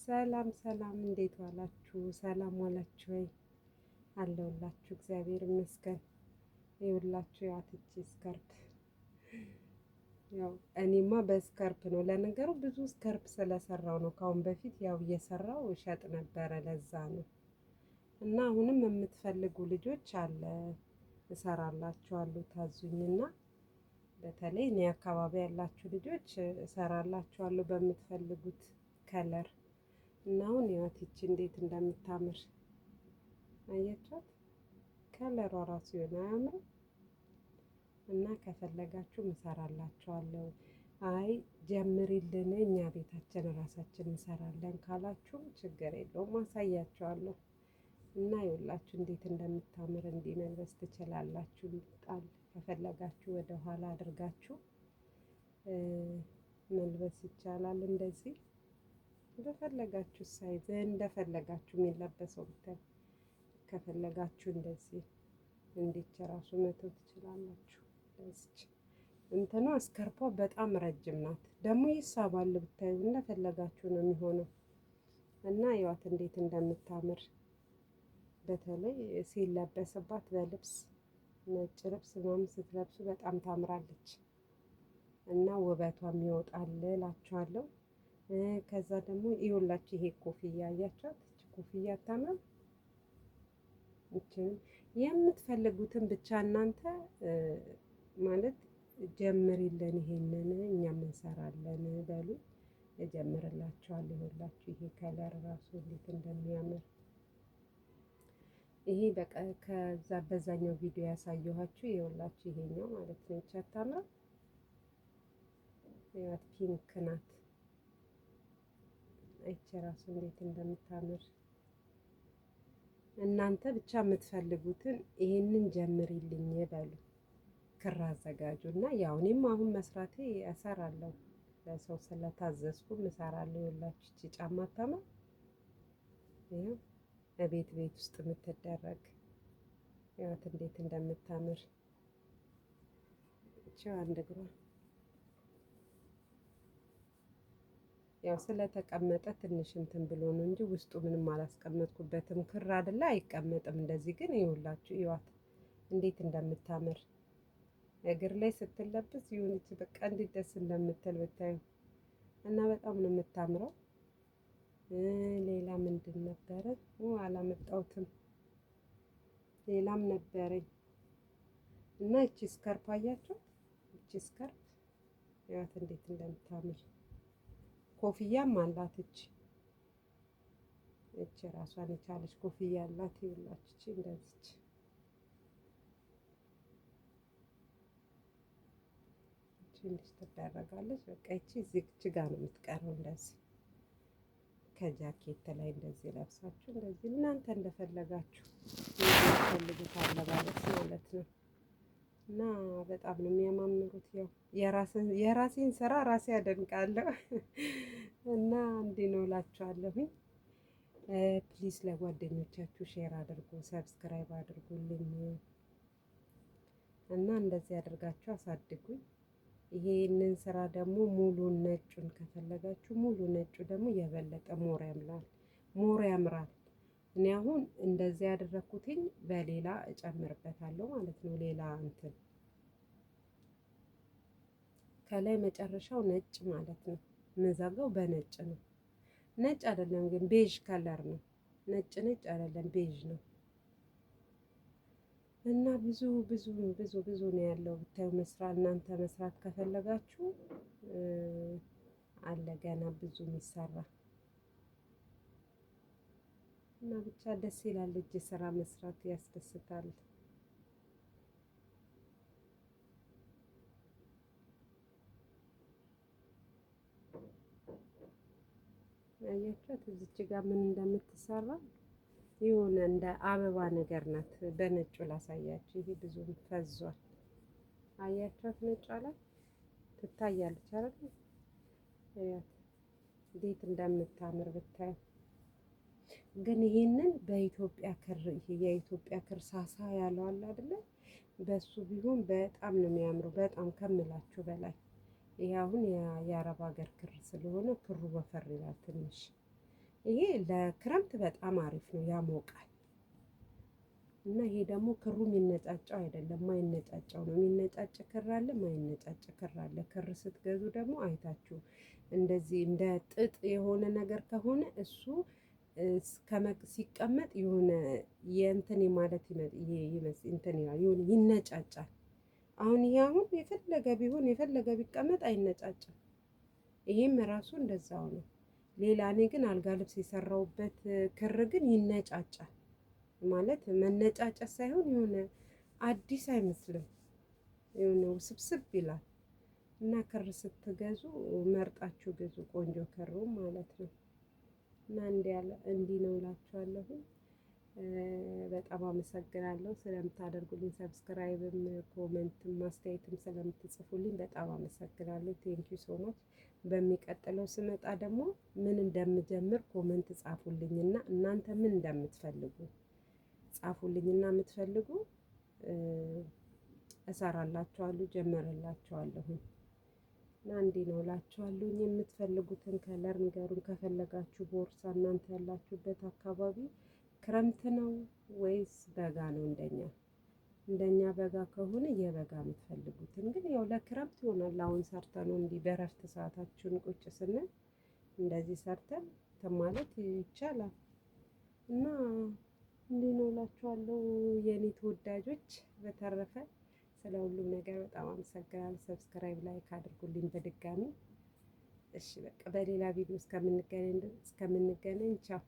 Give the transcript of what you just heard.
ሰላም ሰላም፣ እንዴት ዋላችሁ? ሰላም ዋላችሁ ወይ? አለሁላችሁ፣ እግዚአብሔር ይመስገን። ይኸውላችሁ ያትቺ scarf፣ ያው እኔማ በ scarf ነው። ለነገሩ ብዙ scarf ስለሰራው ነው። ከአሁን በፊት ያው እየሰራው እሸጥ ነበረ፣ ለዛ ነው። እና አሁንም የምትፈልጉ ልጆች አለ፣ እሰራላችኋለሁ፣ ታዙኝና በተለይ እኔ አካባቢ ያላችሁ ልጆች እሰራላችኋለሁ በምትፈልጉት color። እና አሁን ያት ይቺ እንዴት እንደምታምር አያችኋት? Color ዋ ራሱ የሆነ አያምርም? እና ከፈለጋችሁ እሰራላችኋለሁ። አይ ጀምሪልን፣ እኛ ቤታችን ራሳችን እንሰራለን ካላችሁም ችግር የለውም፣ አሳያችኋለሁ። እና ይኸውላችሁ እንዴት እንደምታምር፣ እንዲህ መልበስ ትችላላችሁ። ጣል ከፈለጋችሁ ወደ ኋላ አድርጋችሁ መልበስ ይቻላል። እንደዚህ በፈለጋችሁ size እንደፈለጋችሁ የሚለበሰው ብታይ፣ ከፈለጋችሁ እንደዚህ እንዲች ራሱ መተው ትችላላችሁ። እንደዚች እንትኗ scarf ዋ በጣም ረጅም ናት። ደግሞ ይሳባል ብታዩ፣ እንደፈለጋችሁ ነው የሚሆነው። እና ይዋት እንዴት እንደምታምር፣ በተለይ ሲለበስባት በልብስ፣ ነጭ ልብስ ምናምን ስትለብሱ በጣም ታምራለች እና ውበቷም ይወጣል እላችኋለሁ። ከዛ ደግሞ ይኸውላችሁ ይሄ ኮፍያ አያችኋት? እቺ ኮፍያ አታምርም? እቺን የምትፈልጉትን ብቻ እናንተ ማለት ጀምሪልን፣ ይሄንን እኛም እንሰራለን በሉ፣ እጀምርላችኋለሁ። ይኸውላችሁ ይሄ color ራሱ እንዴት እንደሚያምር፣ ይሄ በቃ ከዛ በዛኛው ቪዲዮ ያሳየኋችሁ ይኸውላችሁ ይሄኛው ማለት ነው። ይቺ አታምርም? ያት pink ናት። ይቺ ራሱ እንዴት እንደምታምር። እናንተ ብቻ የምትፈልጉትን ይሄንን ጀምሪልኝ በሉ። ክር አዘጋጁ እና ያው እኔም አሁን መስራቴ እሰራለሁ። ለሰው ስለታዘዝኩም እሰራለሁ። ይኸውላችሁ ይቺ ጫማ አታምርም? ይኸው ቤት ቤት ውስጥ የምትደረግ፣ ያት እንዴት እንደምታምር። እቺ አንድ እግሯ ያው ስለተቀመጠ ትንሽ እንትን ብሎ ነው እንጂ ውስጡ ምንም አላስቀመጥኩበትም። ክር አይደለ አይቀመጥም። እንደዚህ ግን ይኸውላችሁ እዩዋት እንዴት እንደምታምር፣ እግር ላይ ስትለብስ ይሁንች በቃ እንዴት ደስ እንደምትል ብታዩ። እና በጣም ነው የምታምረው። ሌላ ምንድን ነበረ? አላመጣሁትም። ሌላም ነበረኝ። እና እቺ scarf አያችሁ? እቺ scarf ያት እንዴት እንደምታምር፣ ኮፍያም አላት። እቺ ራሷን የቻለች ኮፍያ አላት። ይኸውላችሁ እቺ እንደዚች እቺ እንዲህ ትደረጋለች። በቃ እቺ እዚች ጋር ነው የምትቀረው። እንደዚህ ከጃኬት ላይ እንደዚህ ለብሳችሁ እንደዚህ እናንተ እንደፈለጋችሁ የምትፈልጉት አለባበስ ማለት ነው። እና በጣም ነው የሚያማምሩት። ያው የራሴን ስራ ራሴ አደንቃለሁ እና እንዲህ ነው እላችኋለሁኝ። Please ለጓደኞቻችሁ share አድርጉ፣ subscribe አድርጉልኝ እና እንደዚህ አድርጋችሁ አሳድጉኝ። ይሄንን ስራ ደግሞ ሙሉ ነጩን ከፈለጋችሁ ሙሉ ነጩ ደግሞ የበለጠ more ያምራል፣ more ያምራል። እኔ አሁን እንደዚህ ያደረኩትኝ በሌላ እጨምርበታለሁ ማለት ነው። ሌላ እንትን ከላይ መጨረሻው ነጭ ማለት ነው። የምዘጋው በነጭ ነው። ነጭ አይደለም ግን beige color ነው። ነጭ ነጭ አይደለም፣ beige ነው። እና ብዙ ብዙ ብዙ ብዙ ነው ያለው ብታዩ መስራት፣ እናንተ መስራት ከፈለጋችሁ አለ ገና ብዙ የሚሰራ። እና ብቻ ደስ ይላል። እጅ ስራ መስራት ያስደስታል። አያችኋት እዚች ጋር ምን እንደምትሰራ፣ የሆነ እንደ አበባ ነገር ናት። በነጩ ላሳያችሁ። ይሄ ብዙም ፈዟል። አያችኋት? ነጯ ላይ ትታያለች አይደል? እያት እንዴት እንደምታምር ብታዩ። ግን ይሄንን በኢትዮጵያ ክር፣ ይሄ የኢትዮጵያ ክር ሳሳ ያለው አለ አይደለ? በሱ ቢሆን በጣም ነው የሚያምረው፣ በጣም ከምላችሁ በላይ። ይሄ አሁን የአረብ ሀገር ክር ስለሆነ ክሩ ወፈር ይላል ትንሽ። ይሄ ለክረምት በጣም አሪፍ ነው፣ ያሞቃል። እና ይሄ ደግሞ ክሩ የሚነጫጫው አይደለም፣ ማይነጫጫው ነው። የሚነጫጭ ክር አለ፣ ማይነጫጭ ክር አለ። ክር ስትገዙ ደግሞ አይታችሁ እንደዚህ እንደ ጥጥ የሆነ ነገር ከሆነ እሱ ሲቀመጥ የሆነ የእንትን ማለት እንትን ይላል፣ የሆነ ይነጫጫል። አሁን ይሄ አሁን የፈለገ ቢሆን የፈለገ ቢቀመጥ አይነጫጭም። ይሄም ራሱ እንደዛው ነው። ሌላ እኔ ግን አልጋ ልብስ የሰራውበት ክር ግን ይነጫጫል። ማለት መነጫጨት ሳይሆን የሆነ አዲስ አይመስልም፣ የሆነ ውስብስብ ይላል። እና ክር ስትገዙ መርጣችሁ ግዙ፣ ቆንጆ ክሩ ማለት ነው። እና እንዲህ ያለ እንዲህ ነው እላችኋለሁ። በጣም አመሰግናለሁ ስለምታደርጉልኝ subscribe ም፣ comment ም አስተያየትም ስለምትጽፉልኝ በጣም አመሰግናለሁ። Thank you so much። በሚቀጥለው ስመጣ ደግሞ ምን እንደምጀምር comment ጻፉልኝና እናንተ ምን እንደምትፈልጉ ጻፉልኝና የምትፈልጉ እሰራላችኋለሁ፣ ጀመርላችኋለሁኝ። እና እንዲህ ነው እላችኋለሁ። የምትፈልጉትን color ንገሩን። ከፈለጋችሁ ቦርሳ እናንተ ያላችሁበት አካባቢ ክረምት ነው ወይስ በጋ ነው? እንደኛ በጋ ከሆነ የበጋ የምትፈልጉትን ግን ያው ለክረምት ይሆናል። አሁን ሰርተን ነው እንዲህ በእረፍት ሰዓታችን ቁጭ ስንል እንደዚህ ሰርተን እንትን ማለት ይቻላል። እና እንዲህ ነው እላችኋለሁ የኔ ተወዳጆች። በተረፈ ስለ ሁሉም ነገር በጣም አመሰግናለሁ። Subscribe፣ like አድርጉልኝ በድጋሚ። እሺ በቃ በሌላ ቪዲዮ እስከምንገናኝ ቻው።